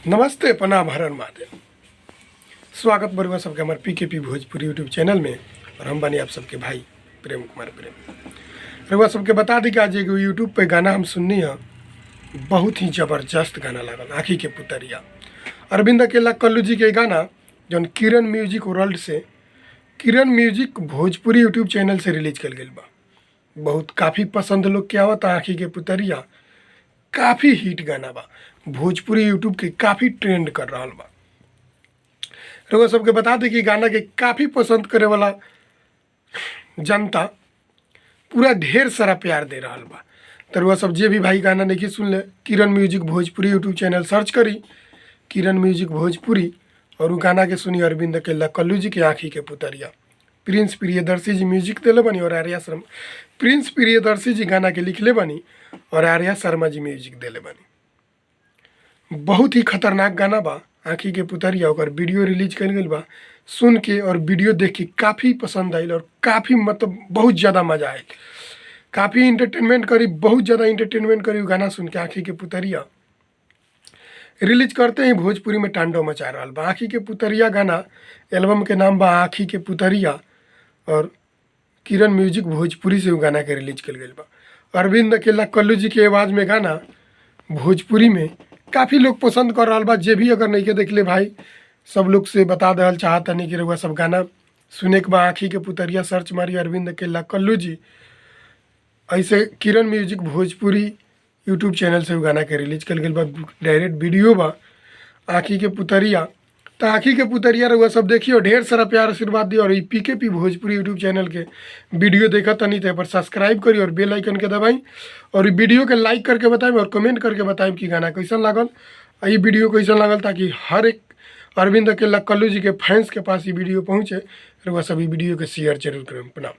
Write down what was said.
नमस्ते, प्रणाम, हर हर महादेव। स्वागत बरुआ सबके हमारे पी के पी भोजपुरी यूट्यूब चैनल में और हम बनी आप सबके भाई प्रेम कुमार प्रेम। रउआ सबके बता दी कि आज एगो यूट्यूब पे गाना हम सुननी है, बहुत ही ज़बरदस्त गाना लागल, आँखी के पुतरिया, अरविंद अकेला कल्लू जी के गाना, जौन किरण म्यूजिक वर्ल्ड से, किरण म्यूजिक भोजपुरी यूट्यूब चैनल से रिलीज कल गई बा। बहुत काफ़ी पसंद लोग के आवता। आँखी के पुतरिया काफ़ी हिट गाना बा, भोजपुरी यूट्यूब के काफ़ी ट्रेंड कर रहा बा। रउआ सबके बता दी कि गाना के काफ़ी पसंद करे वाला जनता पूरा ढेर सारा प्यार दे रहा बा। तो रउआ सब जे भी भाई गाना नहीं सुन ले, Kiran music Bhojpuri YouTube channel search करी, किरण म्यूजिक भोजपुरी, और उ गाना के सुनी, अरविंद अकेला कल्लू जी के आँखी के पुतरिया। प्रिंस प्रियदर्शी जी म्यूजिक दिले बनी और आर्या शर्मा, प्रिंस प्रियदर्शी जी गाना के लिखले बनी और आर्या शर्मा जी म्यूजिक दिले बनी। बहुत ही खतरनाक गाना बा आँखी के पुतरिया। ओकर वीडियो रिलीज कल गई बा। सुन के और वीडियो देख के काफ़ी पसंद आयल और काफ़ी मतलब बहुत ज़्यादा मज़ा आयल, काफ़ी इंटरटेनमेंट करी, बहुत ज़्यादा इंटरटेनमेंट करी गाना सुन के। आँखी के पुतरिया रिलीज करते ही भोजपुरी में तांडव मचा रहा बा। आँखी के पुतरिया गाना, एल्बम के नाम बा आँखी के पुतरिया और किरण म्यूजिक भोजपुरी से उ गाना के रिलीज कल गई बा। अरविंद अकेला कल्लू जी के आवाज़ में गाना भोजपुरी में काफ़ी लोग पसंद कर रहा बा। जे भी अगर नहीं के देखले भाई, सब लोग से बता दल चाहतनी कि रउआ सब गाना सुने के बा, आँखी के पुतरिया सर्च मारी, अरविंद अकेला कल्लू जी। ऐसे किरण म्यूजिक भोजपुरी यूट्यूब चैनल से उ गाना के रिलीज कल गई बा। डायरेक्ट वीडियो बा आँखी के पुतरिया। तो आँखी के पुतरिया रउआ सब देखियो, ढेर सारा प्यार आशीर्वाद दियो और ई पी के पी भोजपुरी यूट्यूब चैनल के वीडियो देखा तनी तो पर सब्सक्राइब करी और बेल आइकन के दबाई और ई वीडियो के लाइक करके बताई और कमेंट करके बताई कि गाना कैसन लागल, ई वीडियो कैसन लागल, ताकि हर एक अरविंद अकेला कल्लू जी के फैंस के पास ई वीडियो पहुँचे। रउआ सब ई वीडियो के शेयर जरूर करें। प्रणाम।